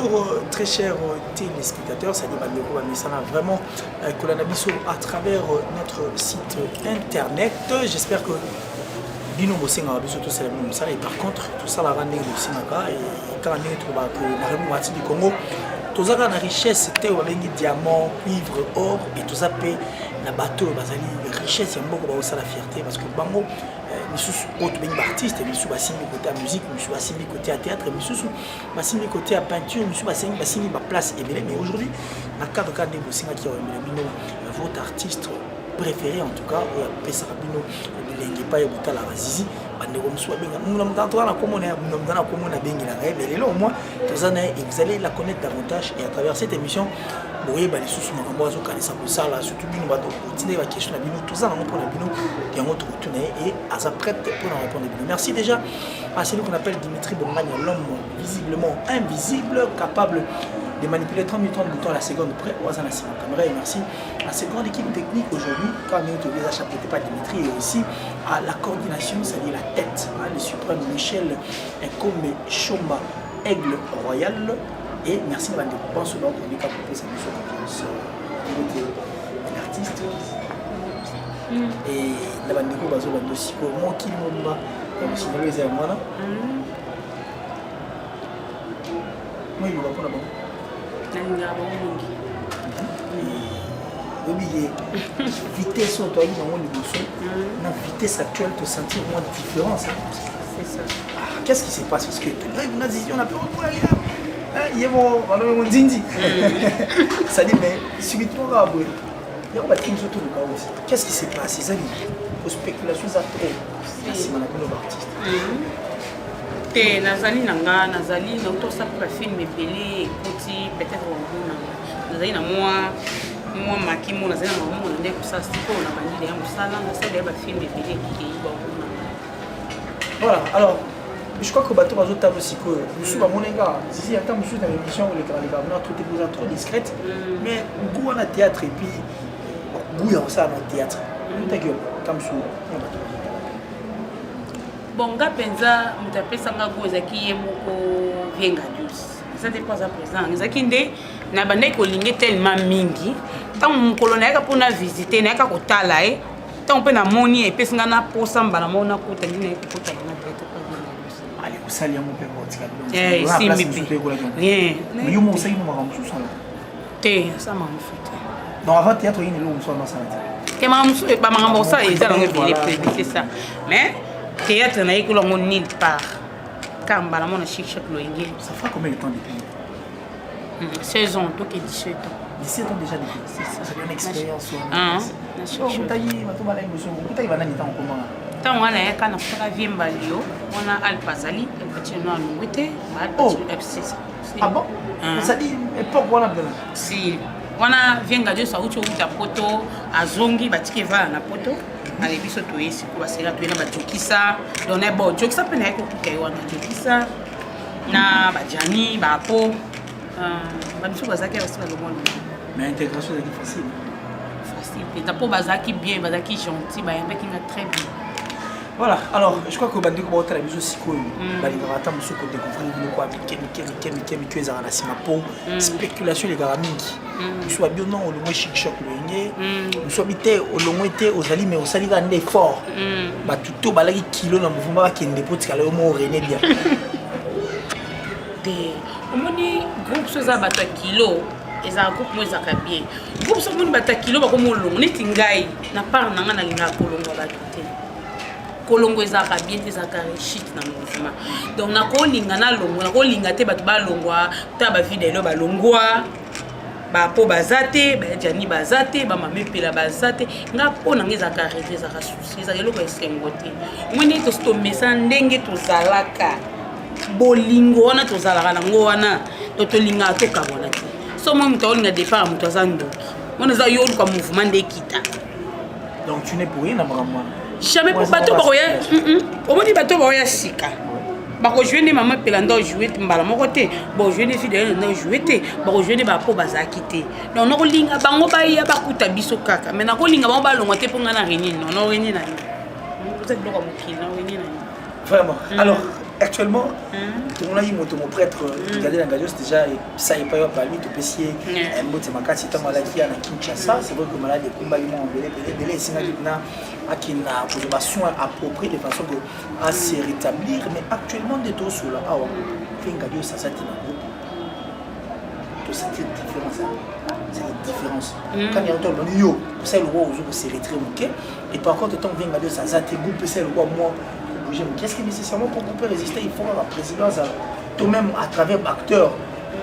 Bonjour très chers téléspectateurs, c'est bandeko bamesana vraiment kolanda biso à travers notre site internet. J'espère que bino bosengaka biso tosala bino mosala et par contre tosalaka ndenge bosengaka kaka ndenge tolobaka na République du Congo toza kaka na richesse te oyo babengi diamant, cuivre, or et toza mpe na bato oyo bazali richesse ya mboka baosala fierté parce que bango misusu oyo tobengi baartiste, misusu basimbi côté ya musique, misusu basimbi côté ya théâtre, misusu basimbi côté ya peinture, misusu basimbi baplace ebele. Mais aujourd'hui, na cadre kaka ndenge bosengaki ya oyembela bino votre artiste préféré, en tout cas oyo apesaka bino bilenge epai ya botalaka Zizi, bandeko mosusu babenga muna moto toza na komona ya muna moto na komona abengelaka ye. Mais lelo au moins toza na ye et vous allez la connaître davantage et à travers cette émission boyeba lisusu makambo azokanisa kosala. Surtout bino bato botindaki baquestion na bino, toza nango mpona bino, yango tokotuna ye et aza prête mpona répondre bino. Merci déjà à celui qu'on appelle Dimitri Bongania, l'homme visiblement invisible, capable de manipuler 30 030 boutons à la seconde près, oaza na nsima caméra. Et merci à cette grande équipe technique aujourd'hui, quand nous déjà chapeauté par Dimitri, et aussi à la coordination, c'est-à-dire la tête, hein, le suprême Michel Ekome Chomba, Aigle Royal. Et merci à bandeko banso bakoleka kopesa biso confiance côté l'artiste et na bandeko bazolanda sikoyo mokili mobimba ya kosinalo eza ya mwana moyiloba mpona bango. Nalingaka bango mingi. Oyebi ye vitesse oyo toyaki nango liboso na vitesse actuelle, tosentir moins différence, hein. C'est ça. Ah, qu'est-ce qui se passe? Parce que on a dit on a ye mo balobi nzinzi, c'est-à-dire, mais subitement kaka boye yango batiki biso toluka aussi. Qu'est-ce qui se passe? Eza nini? Spéculation eza trop na nsima na bino baartiste. Te, nazali na nga, nazali nautosala mpe bafilm ebele ekoti, peut-être omona nazali na mwa maki mo, nazali na makambo na nde kosala sikoyo na bandile ya mosala, nasali ya bafilm ebele ekei baomona. Voilà, alors je crois que bato bazotala sikoyo mosusu bamoni kaka Zizi, ata mosusu na émission olekaka lekaka mona trop te, boza trop discrète. Mais goût wana théâtre et puis goût ya kosala na théâtre otaki ta mosusu na bato bazotala. Bon, nga mpenza moto apesanga goût ezalaki ye moko Vienga Dulce. Eza te mpo aza président, ezalaki nde na bandaki kolinge tellement mingi. Ntango mokolo nayaka mpona visite, nayaka kotala ye, ntango mpe namoni epesi nga na posa mbala moko nakota ndi naye kokota nanga direct mpo Vienga Dulce. Ale osali yango mpe otika. Esimbi mpe rien. Yo mo osali mo makambo mosusu alors? Te, asa makambo mosusu te. Donc avant théâtre oyini eloko mosusu wana osala te? Te, makambo mosusu, bamakambo kosala eza nango ebele mpe, c'est ça. Mais théâtre nayekoli yango nulle part, kaka mbala mona Chic Choc Loyenge. Ça fera combien de temps depuis? 16 ans, toke 17 ans. 17 ans déjà depuis. C'est ça, c'est une expérience. Ah, na Chic Choc. Okutaki bato bala liboso, okutaki banani ntango komanga? Ntango wana yaka nakutaka vie Mbalio wana, Alpe azali, Alpatino alongwe te. Oh. C'est ça. Ah bon? C'est-à-dire époque wana mpena? Si, wana Vienga nyonso auti outa poto, azongi, batiki evala na poto, ale biso toye sikoyo basela toye na bajokisa. Donc na bon jokisa mpe naye kokuta ye wana, jokisa na bajani baapo bamisu bazalaki basi balongwa. Mais intégration ezalaki facile? Facile mpenza, mpo bazalaki bien, bazalaki gentil, bayambaki nga très bien. Voilà, alors je crois que bandeko baotala biso sikoyo balingaka ata mosusu kodécouvrir biloko ya mike mike mike mike mike ezalaka na nsima, mpo spéculation elekaka mingi. Mosusu babi non, olongwe Chic Choc Loyenge, mosusu babi te, olongwe te, ozali mais osali kaka nde effort, bato to balaki kilo na mouvement bakende mpo tikala yo mo rene bien. Te, omoni groupe so eza bato ya kilo, ezalaka groupe mo ezalaka bien. Groupe so omoni bato ya kilo bakoma olongo neti ngai, na part na ngai nalingaka kolongwa bato te. Kolongo ezalaka bien te, ezalaka réussite na mouvement. Donc nakolinga nalongwa, nakolinga te bato balongwa ta bavidelo balongwa bapo baza te, bajani baza te, bamama epela baza te. Nga mpo na nga ezalaka regret, ezalaka souci, ezalaka eloko ya esengo te. Omoi ndenge tosi tomesana, ndenge tozalaka, bolingo wana tozalaka nango wana, to tolingaka tokabwana te. So moi moto aolinga départ ya moto aza ndoki wana, eza yo oluka mouvement nde ekita. Donc tu n'es pour rien na makambo wana? Jamais, po bato bakoya, omoni bato baoya sika bakojouer nde mama epela nde ojouer mbala moko te, bojouer nde fidele nde ojouer te, bakojouer nde bapo bazalaki te. Donc nakolinga bango baya bakuta biso kaka, mais nakolinga bango balongwa te, mpo ngai na renie non, na renie na yo, oza biloko ya mokili, na renie na yo. Vraiment. Alors. Actuellement, tomonaki moto mo prêtre Gade na Gadios déjà ça epai wa palmi, topesi ye mbote makasi ntango alaki ya na Kinshasa. C'est vrai que malade ekumbaki mwa ebele ebele ebele, esengaki mpena akenda kozwa basoin approprié de façon que à se rétablir. Mais actuellement nde tosola awa mpe Gadios aza te na groupe, tosentir différence, c'est la différence. Quand il y a un yo osala eloko ozo kose retirer moke, et par contre ntango vieux Gadios aza te, groupe esa eloko mwa bouger. Mais qu'est-ce que nécessairement pour groupe résister, il faut avoir la présidence tout même à travers acteur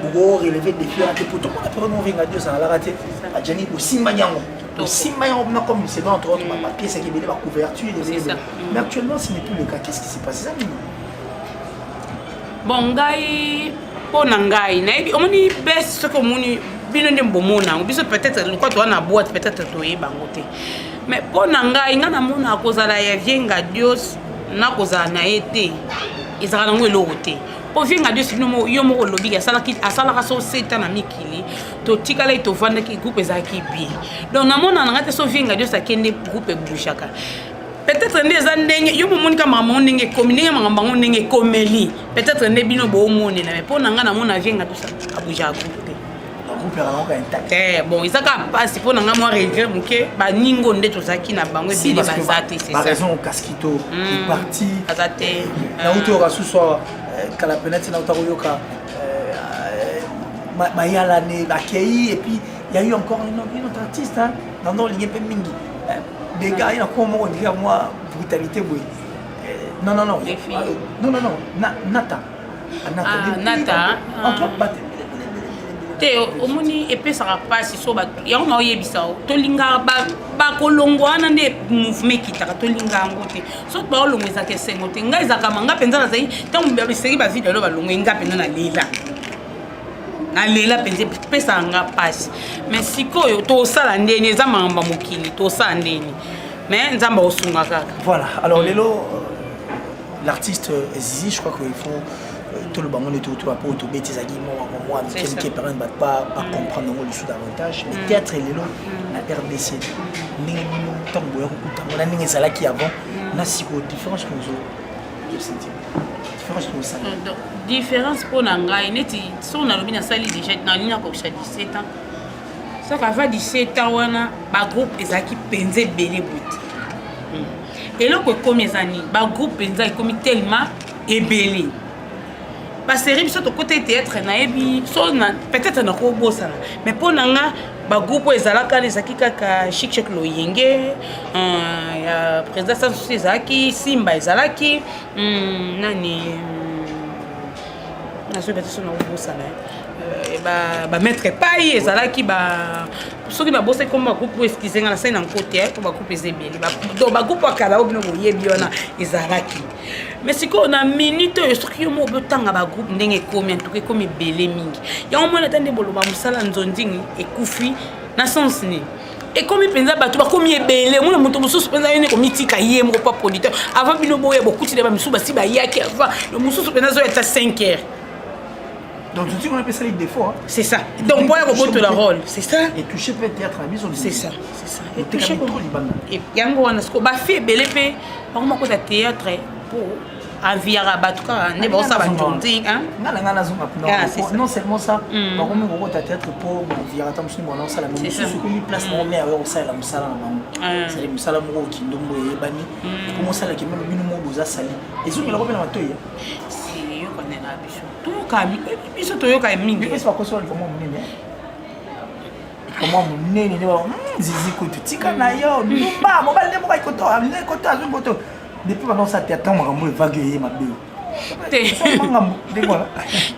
boko relever défi wana te? Po tomona période mo vieux Gadios azalaka te, ajani bosimba yango, bosimba yango mpona comme c'est entre autres bapièce yaki ebele, bacouverture ebele. Mais actuellement ce n'est plus le cas. Qu'est-ce qui s'est passé? Ça nini? Bon, ngai, mpo na ngai nayebi, omoni bes, soki omoni bino nde bomona yango, biso peut-être lokwa toza na boîte, peut-être toyeba yango te. Mais mpo na ngai, ngai namona kozala ya vieux Ngadios na kozala na ye te ezalaka nango eloko te. Mpo vieux Ngadios, bino yo moko olobiki, asalaka so seta na mikili, totikalaki, tovandaki, groupe ezalaki bien. Donc namona na ngai te so vieux Ngadios akende, groupe ebougeaka. Peut-être nde eza ndenge yo momonika makambo yango ndenge ekomi, ndenge makambo yango ndenge ekomeli, peut-être nde bino boomonela. Mais mpo na ngai, namona vieux Ngadios abougeaka groupe te. Te, bon, eza kaka mpasi mpo na ngai, mwa regret moke. Baningo nde tozalaki na bango ebele baza te. Baraison Kaskito parti. Aza te. Nauti oyoka susu awa kala pena ti nauta koyoka Mayalane bakei, et puis il y a eu encore une autre artiste nando olingi mpe mingi dégâts ye na koma moko ndika mwa brutalité boye. Non, non, non, non, non, non, Nata. Nata. Entre bato. Te, omoni, epesaka mpasi so bato yango na oyebisa, tolingaka bakolongwa wana nde mouvement ekitaka. Tolinga yango te. So baolongwa, ezalaka esengo te. Ngai ezalaka ma nga mpenza nazali ntango eseki bavideo elo balongwa, nga mpenza nalela, nalela mpenza, epesaka nga mpasi. Mais sikoyo tosala ndeni? Eza makambo ya mokili, tosala ndeni? Mais Nzambe aosunga kaka. Voilà. Alors lelo l'artiste Zizi, je crois qu'il faut toloba ngo nde totoba mpo tobeti ezalaki mwa mike mike, permettre bato bacomprendre yango lisusu davantage. Mais théâtre lelo na RDC, ndenge bino ntango boya kokuta yango na ndenge ezalaki avant na sikoyo, différence tozosentir, différence tozosala? Différence mpo na ngai, neti soki nalobi nasali déjà, nalingi nakokisa 17 ans. Soki avant 17 ans wana, bagroupe ezalaki mpenza ebele boye te. Eloko ekomi eza nini? Bagroupe mpenza ekomi tellement ebele. Basérie biso tokota théâtre, nayebi so peut-être nakobosana, mais mpo na nga bagroupe oyo ezalaka wana ezalaki kaka Chic Chek Loyenge ya président Sans Souci, ezalaki Simba, ezalaki nani, nazoyeba te so nakobosana, bamaître pai ezalaki. Soki nabosaki kombo bagroupe oyo, excuse nga, nasali na nko te po bagroupe eza ebele. Donc bagroupe akala oyo bino boyebi wana ezalaki. Mais sikoyo na minute oyo, soki yo moko botanga bagroupe ndenge ekomi, antuka ekomi ebele mingi. Yango mwana ata nde boloba mosala nzondingi ekufi na sens nini? Ekomi mpenza bato bakomi ebele. Omona moto mosusu mpenza ye nde komitika ye moko pa producteur. Avant bino boya, bokuti na bamisusu basi bayaki avant. Mosusu mpenza azoya ata 5 heures. Donc tout on appelle ça les défauts, hein. C'est ça. Donc boya kobotola rôle, c'est ça. Et toucher peut théâtre na biso. C'est ça, c'est ça. Et toucher trop libanda. Yango wana siko bafille ebele mpe bakoma kota théâtre po aviaka bato kaka nde baosala banjonzi. Nga na nga nazonga kuna. Non seulement ça, bakomi kokota théâtre po baviaka ta mosusu mwana osala, mais mosusu ekomi place moko me ayo kosalela mosala na bango, sali mosala moko okindombo eyebani, ekomi osalaki meme bino moko boza sali, ezongelako mpe na matoi. Yokanela biso, toyoka biso, toyoka mingi. Esi bakosola likambo monene, likambo monene nde Zizi kutu tika na yo ndumba mobali nde moko akoto alingi koto azwi koto depuis banda osala théâtre, ntango makambo evage eye mabe. Te,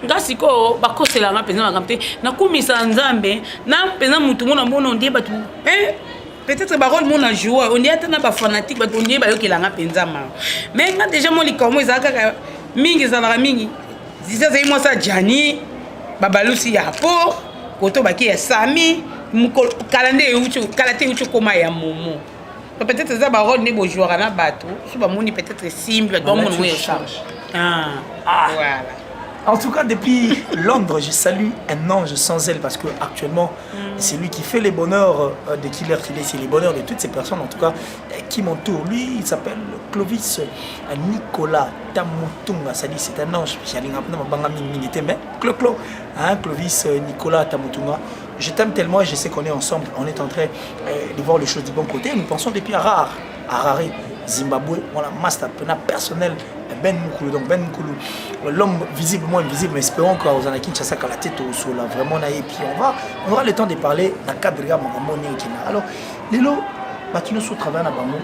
nga sikoyo bakoselanga mpenza makambo te. Nakumisa Nzambe na mpenza motu mona mona ondie bato, peut-être barole mona joueur ondie ata na bafanatique, bato ondie bayokelanga mpenza mawa. Mais nga déjà mo likambo ezala kaka mingi, ezalaka mingi. Zizi azali mwasi ya Jani, babalusi ya po koto baki ya Sami kala nde euti kala te, euti okóma ya Momo. Peut-être eza barole nde bojouaka na bato so bamoni, peut-être esimbi bato bamona ngo ya charge. Voilà. En tout cas, depuis Londres, je salue un ange sans aile parce que actuellement, c'est lui qui fait les bonheurs de Killer Killer, c'est les bonheurs de toutes ces personnes, en tout cas, qui m'entourent. Lui, il s'appelle Clovis Nicolas Tamutunga. Ça dit, c'est un ange. Mais Clo-Clo, hein, Clovis Nicolas Tamutunga. Je t'aime tellement et je sais qu'on est ensemble. On est en train de voir les choses du bon côté. Nous pensons depuis Harare, Harare, Zimbabwe, voilà, master personnel Ben Mukulu. Donc Ben Mukulu, l'homme visiblement invisible, mais espérons qu'aux Kinshasa, la tête au sol, vraiment, et puis on aura le temps de parler dans le cadre de makambo ekina. Alors, lelo, bato nyonso travaille na bango,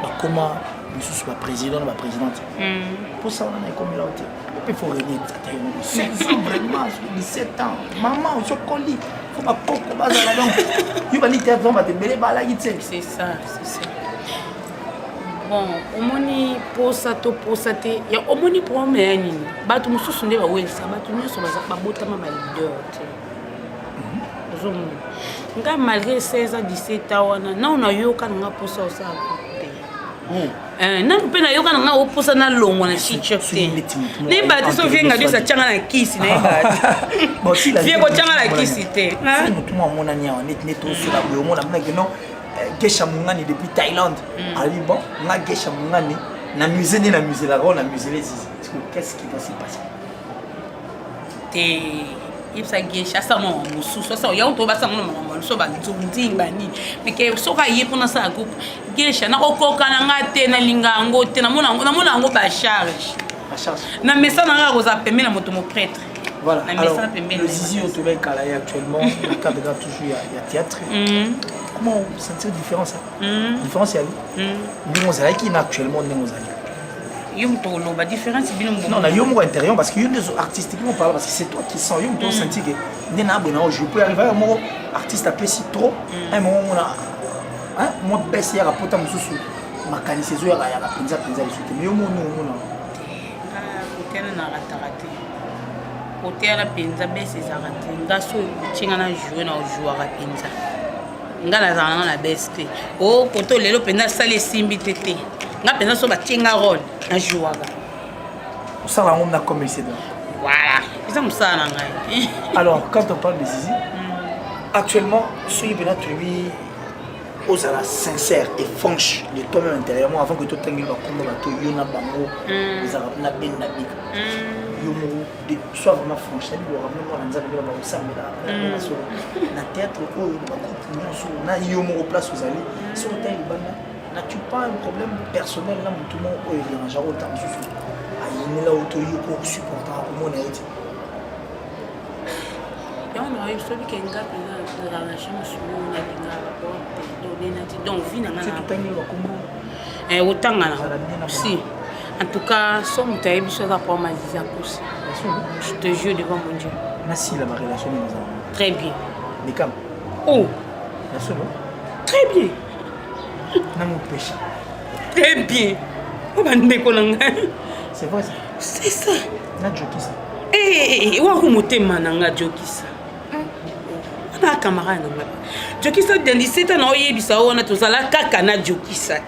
bakoma misusu baprésident na baprésidente. Mposa wana na ekomela te? Il faut régner 16 ans, vraiment 17 ans, maman osokoli, faut bakoko bazala. Donc yo bali te avant, bato ebele balaki te. C'est ça, c'est ça. Bon, omoni, posa to posa te ya, omoni problème ya nini? Bato mosusu nde bawelisa bato nyonso babotama baleader te. Ozomona nga, malgré 16 ans, 17 ans wana, nao nayoka na nga mposa osala te. Nanu mpe nayoka na nga oposa nalongwa na chichok te. Nayeba te so vie nga biso atianga na kisi, nayeba te vie kotianga na kisi te. Motu mo amonani awa neti neti osola boye, omona monaki non, Gesha Mungani depuis Thaïlande alobi: bon, nga Gesha Mungani na musée nde na musée laka oyo na musée Zizi. Qu'est-ce qui va se passer? Te, yebisa Gesha asala mwa mosusu, asala yango to basala ngo na makambo mosusu, banzonzingi banini. Mais ke soki aye mpona asala groupe, Gesha, nakokoka na nga te, nalinga yango te, namona yango bacharge na mesa na nga kozala pembe na moto moprêtre. Voilà. Alors, le Zizi Otobel Kalaye actuellement, dans le cadre toujours, il y a théâtre. Comment sentir différence? Différence, il y a. Nous, on qui actuellement, nous, on Yo moto oloba différence bino. Non, na yo moko intérieur, parce que yo nde artistiquement parlant, parce que c'est toi qui sens, yo moto osenti ke nde na boye na je peux arriver un moko artiste apesi trop, un moment mona mwa bese yaka pota mosusu, makanisi ezoyaka yaka mpenza mpenza lisusu te. Mais yo moni omona? Kotena narataka te, koteyana mpenza bese ezalaka te. Nga so otinga na joue na ojouaka mpenza, nga nazalaka nanga na bese te. O koto lelo mpenza asali esimbi te te. Nga mpenza so batie nga rôle, najouaka. Osala yango na comme c'est Voilà, eza mosala na ngai. Alors, quand on parle de Zizi actuellement, soki mpena toyebi, ozala sincère et franche de toi-même intérieurement avant que totangeli bakombo bato yo na bango ezalaka na beni na bika, yo moko sois vraiment franche. Nayebi bokamno mwana Nzambe nde bakosambela na solo na théâtre oyo, na bagroupe nyonso, na yo moko place ozali, soki otali libanda, n'as-tu pas un problème personnel na motu moko oyo edérangeaka ota mosusu ayinela oyo to yo ko supportaka komona ye te? Yango nayebi soki ke nga mpenza nazala na chance moko, nalingaka baporte donc nati donc vie na nga. Totangeli bakombo. Otanga na si, en tout cas, so moto ayebi so aza po Mazizi akosi, je te jure devant mon Dieu. Nasila barelation nini ozala? Très bien. Bekam. Oh. Ya solo? Très bien. Na mopesha? Très bien, o bandeko na ngai. C'est vrai ça? C'est ça. Na jokisa? Waku motema na nga, jokisa wana camarade na nga, jokisa dandiseta na oyebisa wana, tozala kaka na jokisa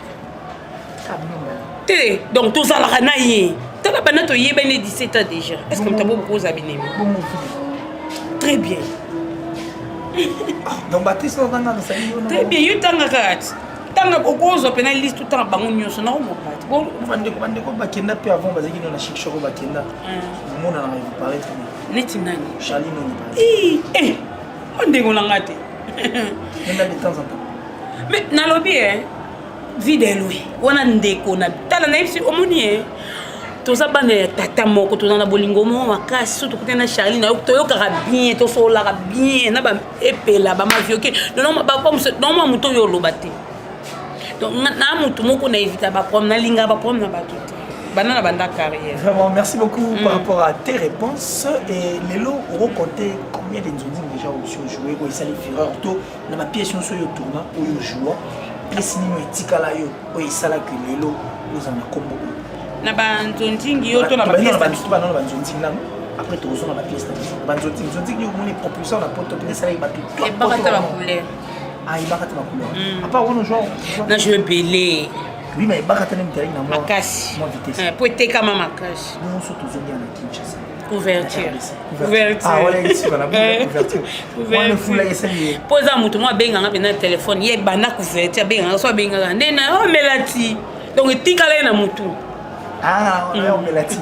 te, donc tozalaka na ye. Tala, banda toyebani 17 ans déjà. Est ce que moto abo bokoza binemi? Très bien. Donc batrice otanga nasali yo? Très bien, yo tangaka ti tanga, okozwa mpena liste, otanga bango nyonso nakomoka ti. Bandeko, bandeko bakenda mpe avant, bazalaki no na Chic Choc, bakenda, omonanaka, vous parlez très bien. Neti nani? Charlie Noni. O ndeko na nga te. Nenda de temps en temps. Mais nalobi e videlwe wana, ndeko na tala, nayebisi omoni e toza bana ya tata moko, toza na bolingo moko makasi. So tokutani na Charlie na toyokaka bien, tosololaka bien na baepela bamavioke noma moto oyo oloba te. Donc na motu moko na évita baproblème, nalingaka baproblème na bato te, banda na banda carrière. Vraiment, merci beaucoup par rapport à tes réponses. Et lelo, on compter combien de nzonzi déjà aussi joué oyo esali fureur, to na bapièce nyonso oyo tourna, oyo joua, pièce nini etikala yo, oyo esalaki lelo ozala na kombo oyo? Na banzonzingi yo to na bapièce bana na banzonzingi nano, après tokozonga bapièce na biso. Banzonzingi, nzonzingi omoni propulsion na poto mpe esalaki bato. Ebaka ta bacouleur. Ah, ebaka ta bacouleur. À part wana, genre? Na joue ebele. Oui, mais ebaka ta nde moto na makasi mwa vitesse. Po etekama makasi. Bongo so tozongi na Kinshasa? Couverture. Couverture. Po eza moto moko abenganga mpenza na telefone ye banda couverture abenganga so abengaka nde na omela ti donc etikala ye na motu. Ah, on mm. omela ti.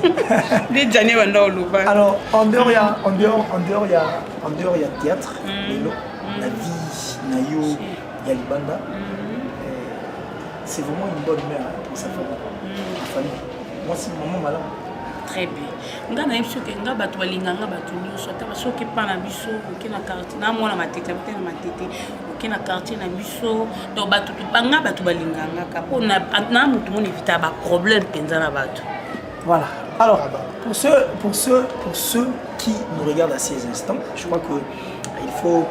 Nde Jani banda oloba. Alors en dehors ya en dehors en dehors ya en dehors ya théâtre lelo na vie na yo ya libanda mm. c'est vraiment une bonne mère pour sa famille. La famille. Moi si maman malamu. Très bien. Nga nayebi soki nga bato balinga nga bato nyonso ata soki epa na biso oke na quartier na mwana matete abota na matete oke na quartier na biso donc bato nga bato balinga nga ka mpo na motu moni evita baproblème mpenza na bato. Voilà. Alors, pour ceux qui nous regardent à ces instants, je crois que il faut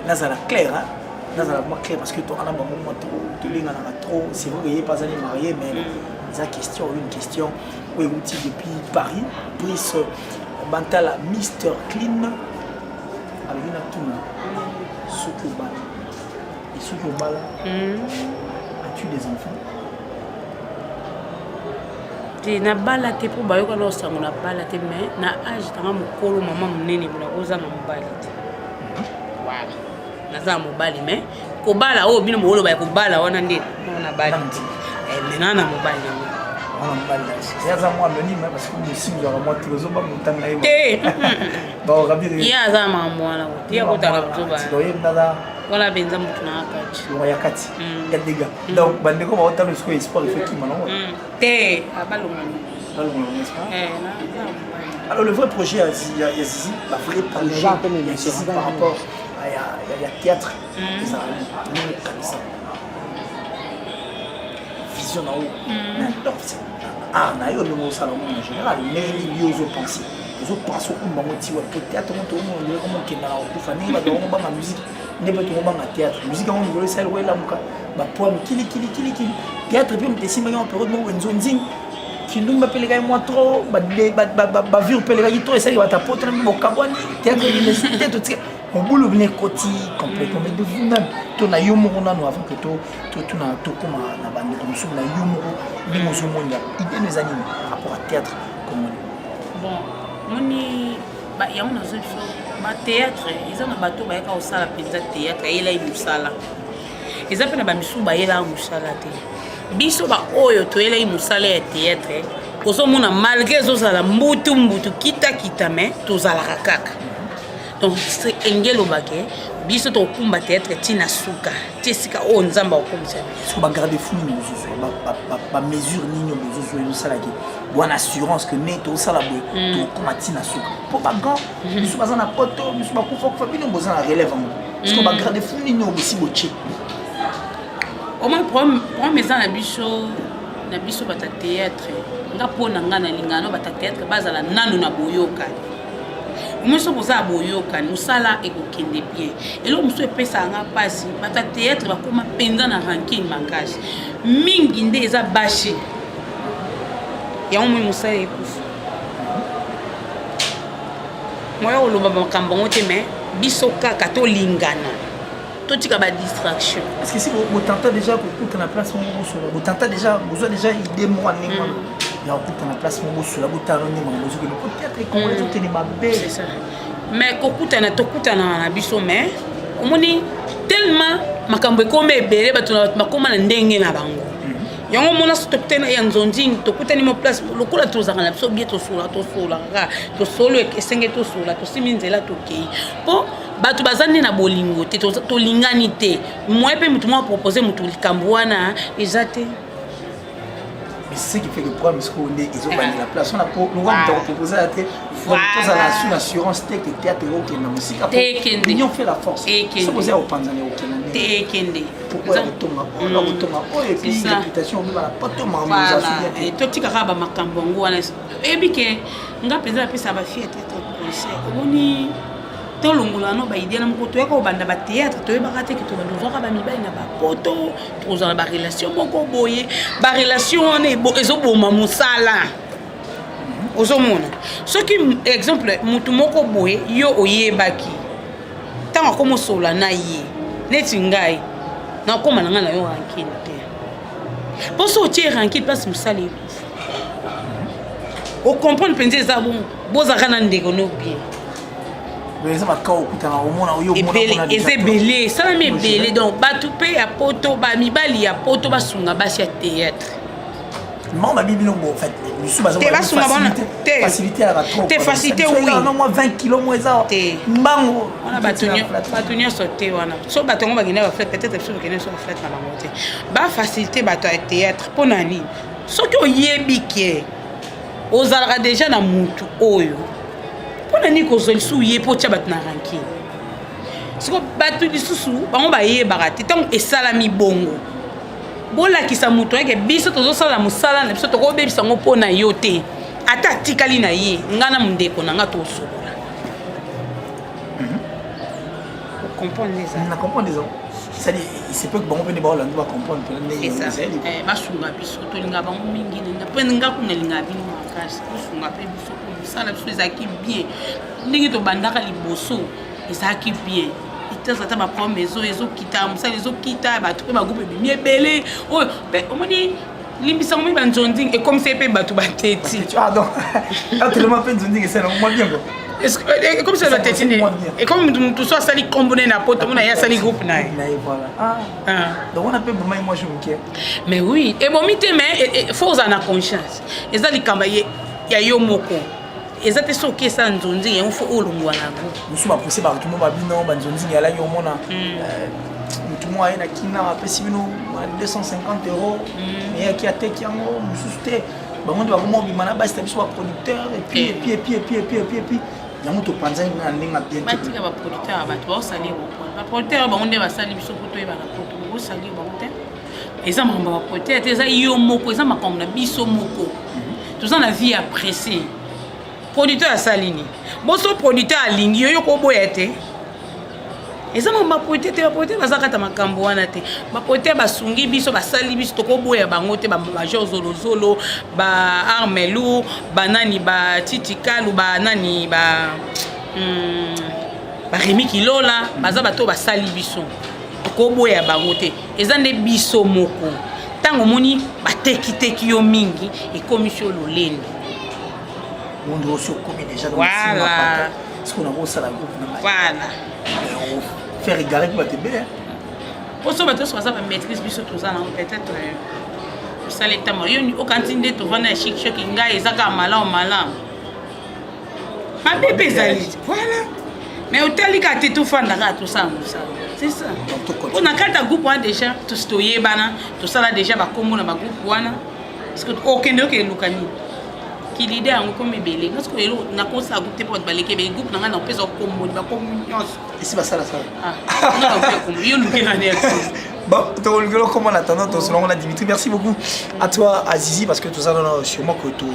nazala clair, hein? Nazala vraiment clair parce que toi, on a un moment trop, trop. C'est vrai qu'il n'y a pas allé marié, mais la question, une question oyo euti depuis Paris, Brice Bantala, Mister Clean, alobi na tuna soki obala et soki obala, as-tu des enfants? Te, nabala te mpo bayoka na osango nabala te, mais na age tanga mokolo mama monene bola kozanga mobali te. Voilà, naza na mobali, mais kobala oyo bino bokoloba ya kobala wana nde nabali te, mais naa na mobali nango. Mwana mobali na ye aza mwa anonyme parce que mosi ozwaka mwa te ozobanga otanga ye. Te. Baorabi. Ye aza na makambo wana te, ye akotaka buzoba. Ye naza wana mpenza motu na kati. Longo ya kati ya dega. Donc bandeko baotala sikoyo, espoir ifo kima nango. Te, abalongani. Balongola, n'est-ce pas? Alors le vrai projet ya Zizi, la vrai projet ya Zizi par rapport à ya théâtre ezala ndenge okanisa vision na yo donc art na yo, ndenge osala ngo en général, ndenge nini yo ozopense ozopense okumba ngo tiwa po théâtre ngo tokomona ndenge komo okendaka kokufa, ndenge bato bango banga musique, nde mpe tokobanga théâtre, musique yango mikolo esali ko elamuka bapoa kilikili kilikili, théâtre mpe moto esimbaki yango période moko enzonzing kindumba mpe elekaki mwa trop, bavire mpe elekaki trop, esalaki bato apoto na mpe bokabwani, théâtre esu te, totika mobulu bino ekoti complètement. Mais de vous-même to na yo moko nano, avant que totuna tokóma na bandeko mosusu, na yo moko ndenge ozomona idée no eza nini par rapport à théâtre congolais? Bon, moni yango nazo biso bathéâtre eza na bato bayaka kosala mpenza théâtre, ayelai mosala, eza mpe na bamisusu bayelaka mosala te. Biso baoyo toyelaki mosala ya théâtre, ozomona malgré ezozala mbutu mbutu kitakita, mais tozalaka kaka. Donc enge elobake biso tokokumba théâtre ntina suka ti esika oyo Nzambe akokomisa biso. Soki bagarde-fou nini bozozwa, bamesure nini oyo bozozwa ezosalaki wana assurance que ne tozosala boye, tokokoma ntina suka, mpo bagrand biso baza na poto, biso bakufa kufa, bino boza na relève yango, parce que bagarde-fou nini oyo bosi botie? Omoi problème eza na biso bato ya théâtre. Nga mpo na nga nalingana no bato ya théâtre bazala nanu na boyokani. Omoi soki oza ya boyokani, mosala ekokende bien. Eloko mosusu epesaka nga mpasi, bato ya théâtre bakóma mpenza na rancune makasi mingi, nde eza bashe yango moi mosala ekufa. Moya koloba makambo yango te, mais biso kaka tolingana, totika badistraction. Parce que si botenta déjà kokuta na place moko bosola, botenta déjà, bozwa déjà idée moko ya ndenge wana ya kokuta na place moko bosola, botala ndenge makambo ezokende, po théâtre congolais ezokende mabe. Mais kokutana, tokutanaka na biso, mais omoni tellement makambo ekoma ebele, bato na bato bakóma na ndenge na bango. Yango omona so tokutani ya nzonzing, tokutani mo place lokola tozalaka na biso bie, tosola, tosolaka kaka, tosolo esenge, tosola, tosimi nzela, tokei, mpo bato baza nde na bolingo te, tolingani te. Moye mpe motu moko apropose motu likambo wana eza te. Mais c'est ce qui fait que problème sikoyo nde ezobandela place wana, po longa moto akopropose ya te, tozala su na assurance te ke théâtre ekokenda mosika. L'union fait la force. Soki oza ya kopanzana, ekokenda nde te, ekende. Pourquoi ya kotonga oyo, kotonga oyo, et puis réputation obeba na poto, makambo eza su bien te. Totika kaka bamakambo yango wana. Oyebi ke nga mpenza napesa bafille ya théâtre conseil, omoni, tolongola no baidée na moko, toyaka kobanda bathéâtre, toyebaka te ke tobanda ozwaka bamibali na bapoto, tokozala barelation moko boye, barelation wana ezoboma mosala. Ozomona soki exemple motu moko boye yo oyebaki ntango akomosola na ye, neti ngai nakóma na ngai na yo rancune te, mpo so otie rancune place, mosala ekufa. Ocomprendre mpenza, eza bon, bozalaka na ndeko no bien. Eza baka okutana, omona oyo. Ebele, eza ebele, esalami ebele. Donc bato mpe ya poto, bamibali ya poto basunga basi ya théâtre. Non, babi bino bo, en fait misu baza Te, basunga bana te. Facilité yaka trop. Te, facilité, oui. Non, moi 20 kilo mo eza Te. mbango. Wana bato nyonso te. Wana so bato yango bakende baflette, peut-être biso bakende so baflette na bango te. Bafacilité bato ya théâtre mpo na nini? Soki oyebi ke ozalaka déjà na mutu oyo, mpo na nini kozwa lisusu ye mpo otya bato na rancune? Siko bato lisusu bango bayebaka te. Ntango esalami bongo, bolakisa moto yake biso tozosala mosala na biso, tokobebisa yango mpo na yo te. Ata atikali na ye, nga na mondeko na nga tosolola. Ocomprendre eza? Na comprendre eza, c'est-à-dire il se peut que bango mpe nde baolanda, bacomprendre mpena ndenge Eza ezali. Basunga biso, tolinga bango mingi nenda mpe nga kuna nalinga bino makasi. Tosunga mpe biso po mosala biso ezalaki bien. Ndenge tobandaka liboso ezalaki bien. Etaza ata baproblème ezokita, mosala ezokita, bato mpe bagroupe ebimi ebele. Oyo mpe omoni, limbisango mi banzonzi ekomisa ye mpe bato bateti. Ah donc tellement mpe nzonzi esala mwa bien quoi. Ekomisa bateti nde ekomi mutu so asali kombo ne na poto, omona ye asali groupe na ye. Na ye, voilà. Ah. Ah. Donc wana mpe bomai mwa jour moke. Mais oui, ebomi te, mais faut ozala na conscience. Eza likambo ya yo moko, eza te soki esala nzonzi yango, faut olongwa na groupe. Mosusu bapuse bato mo babino banzonzingi alaki, omona motu moko aye na kina, apesi bino 250 €, eyaki ateki yango. Mosusu te, bango nde bakoma obima na basi na biso baproducteur, et puis et puis et puis et puis et puis et puis et puis yango topanzani na ndenge ya bien te. Batika baproducteur ya bato baosali baproducteur, bango nde basali biso po toyeba na poto. Bosali bango te, eza makambo ya baproducteur te, eza yo moko, eza makambo na biso moko. Toza na vie ya pressé. Producteur asali nini? Boso producteur alingi yo, yo koboya te. Eza makambo baproducteur te. Baproducteur baza kata makambo wana te. Baproducteur basungi biso, basali biso, tokoboya bango te. Bamajor zolozolo, baarmelu, banani, batitikalu, banani, ba baremi kilola, baza bato oyo basali biso, tokoboya bango te. Eza nde biso moko. Ntango omoni batekiteki yo mingi, ekomisi yo lolendo. Mondo osi okomi déjà. Voilà. Ce qu'on a kosala groupe na ngai. Voilà. Faire égarer mpe bato ebele. Mposo bato nyonso baza bamaîtrise, biso toza nango. Peut-être osala etama yo okanisi nde tovanda ya chic choc. Ngai eza kaka malamu malamu, mabe mpe ezali. Voilà, mais otali kaka te, tofanda kaka, tosala mosala, c'est ça. Mpo na kati ya groupe wana déjà tosi toyebana, tosala déjà bakombo na bagroupe wana. Parce que okende okeluka nini kilide yango komi ebele. Parce que eloko nakosala groupe te mpo bato baleki ebele. Groupe na ngai nakopesa kombo, bakombo nyonso. Esi basalasala. Yo lukela nde ya. Bon, tolukela comment en attendant ton salon na Dimitri. Merci beaucoup à toi Azizi, parce que tout ça sûrement que tout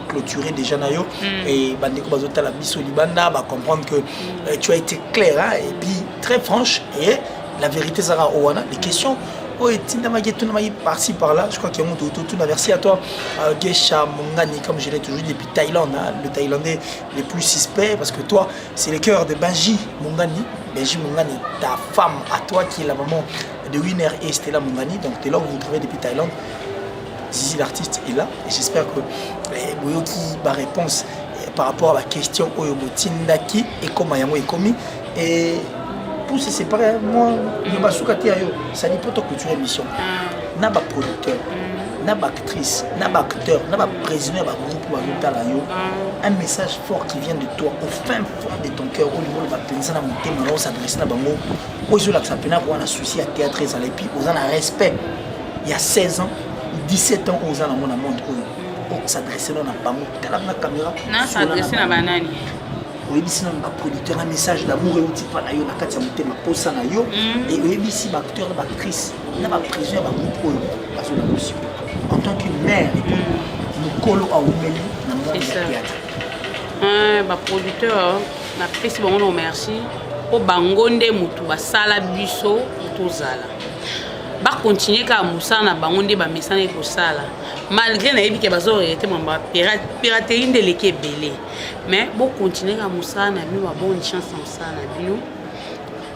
clôturé déjà na yo et bandeko bazotala biso libanda ba comprendre que tu as été clair, hein, et puis très franche et la vérité sera owana. Les questions oyo etindamaki, etunamaki par-ci par-là, je crois qu'il y a tout tout. Merci à toi Gesha Mongani, comme je l'ai toujours dit depuis Thaïlande, hein, le Thaïlandais le plus suspect, parce que toi c'est le cœur de Benji Mongani. Benji Mongani, ta femme à toi, qui est la maman de Winner et Stella Mongani. Donc dès lors que vous vous trouvez depuis Thaïlande, Zizi l'artiste est là et j'espère que boyoki ba réponse par rapport à la question oyo botindaki ekoma yango ekomi. Et pour se séparer, moi yo basuka te ya yo, ça dit po toclôture émission na baproducteur, na baactrice, na baacteur, na baprésident ya bagroupe bazotala yo, un message fort qui vient de toi, au fin fond de ton cœur, olingo oloba mpenza na motema na os'adresse na bango, oyo ezolakisa mpena kowa na souci ya théâtre ezala, et puis oza na respect ya 16 ans, 17 ans oyo oza nango na monde oyo, os'adresse no na bango. Tala na caméra. Nas'adresse na banani? Oyebisi nano baproducteur un message d'amour euti mpa na yo na kati ya motema, posa na yo, et oyebisi baacteur na baactrice na baprésident ya bagroupe oyo bazolanda biso, en tant qu'une mère et puis mokolo awumeli na monde ya théâtre. Baproducteur, napesi bango no merci mpo bango nde motu basala biso tozala. Bakontinue kaka mosala na bango nde bamesana kosala, malgré nayebi ke bazoregretter mambo piraterie nde eleki ebele, mais bokontinue kaka mosala na bino. Babonne chance na mosala na bino.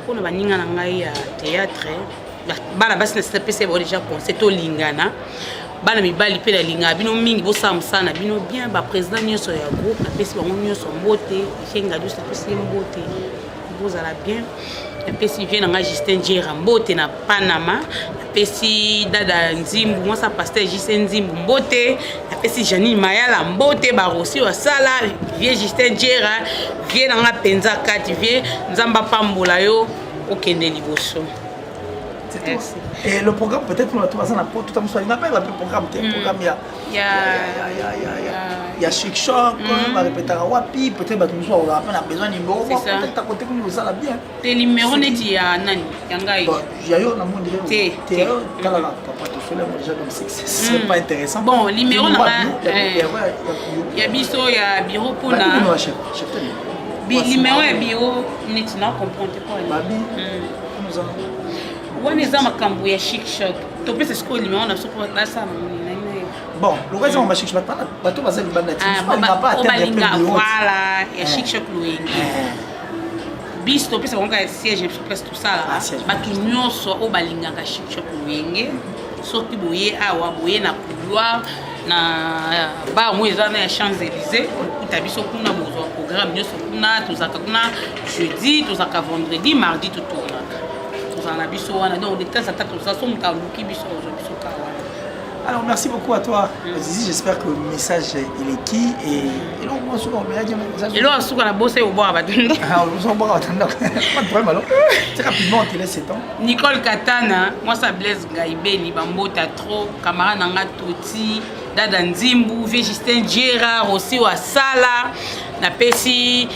Mpona baninga na ngai ya théâtre. Bana basi na pesa bango déjà conseil, tolingana. Bana mibali mpe nalingaka bino mingi, bosala mosala na bino bien. Baprésident nyonso ya groupe, napesi bango nyonso mbote. Kenga nyonso, napesi ye mbote, bozala bien. Napesi vieux na nga Justin Diera mbote na Panama. Napesi dada Nzimbu, mwasa pasteur Justin Nzimbu, mbote. Napesi Janine Mayala mbote, barosi wasala vieux Justin Diera, vieux na nga mpenza kati. Vieux, Nzambe apambola yo, okende liboso. Merci. Et le programme, peut-être pour la tout tout le monde, le programme, programme, il y a, il y a, il y a, il y a, il y a Chic Choc, on va répéter à Wapi, peut-être bah, nous on a besoin de numéro, peut-être à côté nous ça bien. Te, numéro neti ya nani? Ya ngai? Bon, ya yo na monde te te tala papa to solo déjà, donc c'est pas intéressant. Bon, numéro na ya biso ya bureau mpona numéro ya bureau neti na comprendre te. Babi. Wana eza makambo ya Chic Choc. Topesa sikoyo numéro na biso mpo nasala nani? Bon, lokola eza mama Chic Choc, bato baza libanda ti balinga, voilà, ya Chic Choc Loyenge. Biso topesa bango kaka siège na biso, place tosalaka. Bato nyonso oyo balingaka Chic Choc Loyenge, soki boye awa, boye na couloir na bar mo eza na ya Champs Élysées, okuta biso kuna. Bozwa programme nyonso kuna. Tozalaka kuna jeudi, tozalaka vendredi, mardi totournaka, tozala na biso wana. Donc de temps en temps toza so moto aluki biso, ozwa biso ka wana. Alors merci beaucoup à toi, Zizi. J'espère que le message, il est qui et donc moi souvent on dit message. Et là suka na bossa au bois batunda. Ah, on s'en boit batunda. Pas de problème alors. Très rapidement, on te laisse ce temps. Nicole Katana, moi ça Blaise Gaibeni, bambota trop, camarade nanga Toti, Dada Nzimbu, vieux Justin Gérard aussi wa Sala, napesi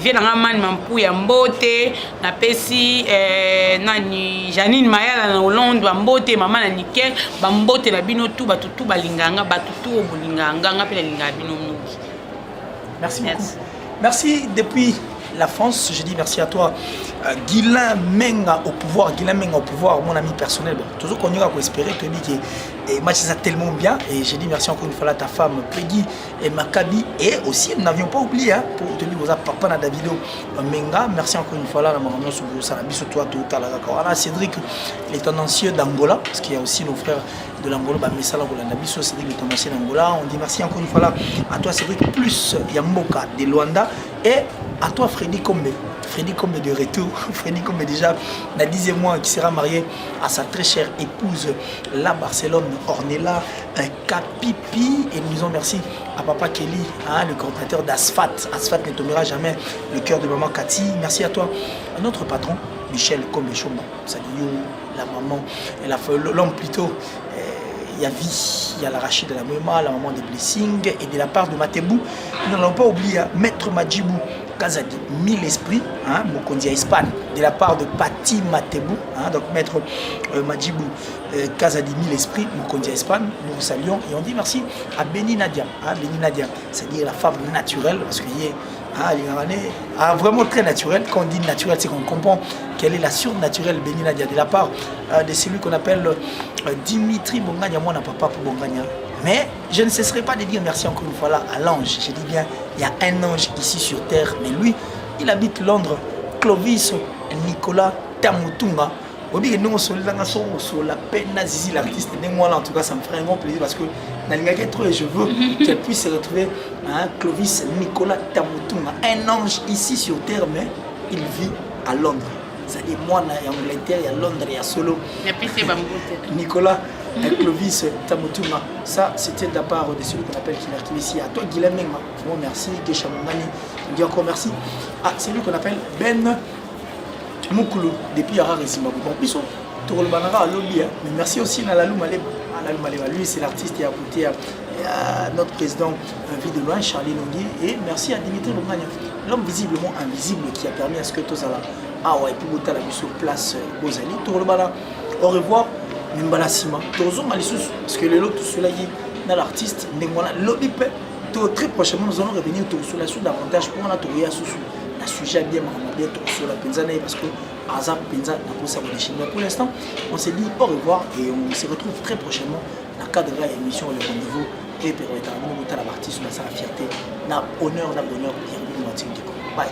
vieux nanga Mani Mampuya mbote, napesi nani, Janine Mayala na Hollande bambote, mama na Nickel bambote na bino tu. Bato tu balingaka nga, bato tu oyo bolingaka nga, nga mpe nalingaka bino mingi. Merci beaucoup. Merci depuis la France. Je dis merci à toi, Guilain Menga au pouvoir. Guilain Menga au pouvoir, mon ami personnel. Bon, toujours qu'on ira espérer que et match ça tellement bien. Et je dis merci encore une fois à ta femme Peggy et Maccabi. Et aussi, nous n'avions pas oublié, hein, pour te dire, papa na Davido Menga. Merci encore une fois là, la maman sur toi, tout à la Cédric, les tendancieux d'Angola, parce qu'il y a aussi nos frères de l'Angola, bah, Messala Rolanda Biso, Cédric, le tendancier d'Angola. On dit merci encore une fois là à toi, Cédric, plus Yamboka de Luanda, et à toi, Freddy Kombe. Freddy Kombe de retour. Freddy Kombe déjà, la 10e mois, qui sera marié à sa très chère épouse, la Barcelone, Ornella Kapipi. Et nous disons merci à Papa Kelly, hein, le coordinateur d'Asfat. Asfat ne tombera jamais le cœur de maman Cathy. Merci à toi, à notre patron, Michel Kombe Chomba. Salut, la maman, l'homme plutôt. Il y a vie, il y a l'arachide de la Moema, la maman des blessings, et de la part de Matebou, nous n'allons pas oublier, hein, Maître Majibou Kazadi, mille esprits, hein, Mokonzi Espagne, de la part de Pati Matebou, hein, donc Maître Majibou Kazadi, mille esprits, Mokonzi Espagne, nous vous saluons et on dit merci à Béni Nadia, hein, Béni Nadia, c'est-à-dire la femme naturelle, parce qu'il y a, hein, ah, vraiment très naturel. Quand on dit naturel, c'est qu'on comprend quelle est la surnaturelle Béni Nadia, de la part de celui qu'on appelle Dimitri Bongania, moi, papa pour Bongania. Mais je ne cesserai pas de dire merci encore une fois là à l'ange. Je dis bien, il y a un ange ici sur terre, mais lui, il habite Londres. Clovis Nicolas Tamutunga. Obi nous sur la peine Zizi l'artiste, moi en tout cas ça me ferait un grand plaisir parce que nalingaki trop et je veux qu'elle puisse se retrouver, hein, Clovis Nicolas Tamutunga, un ange ici sur terre, mais il vit à Londres. C'est-à-dire moi, en Angleterre, il y a Londres, il y a Solo. Nicolas Clovis Tamutunga. Ça, c'était de la part de celui qu'on appelle Killer Kimissi. À toi, Guilhem Menga. Bon, merci. Gesha Mongani. On dit encore merci. Ah, celui qu'on appelle Ben Mukulu, depuis Harare, Zimbabwe. Bon, biso, Tokolobanaka, lobi, hein. Mais merci aussi à Lalou Maleba. Lalou Maleba, lui, c'est l'artiste qui a apporté à notre président Vie de loin, Charlie Nongui. Et merci à Dimitri Bongania, l'homme visiblement invisible qui a permis à ce que Tozala. Ah ouais, et puis Botala biso place Bozali. Tokolobana, au revoir, Mimbala Sima. Tozonga lisusu, parce que lelo tout cela qui dans l'artiste, ndengwana lobi pe to très prochainement nous allons revenir sur la suite davantage pour on a trouvé sous la sujet bien bien sur la penza parce que aza penza na posa mais pour l'instant on se dit au revoir et on se retrouve très prochainement dans le cadre de l'émission Le Rendez-vous et permettra de la partie sur la fierté na honneur na bonheur. Bienvenue. Bye.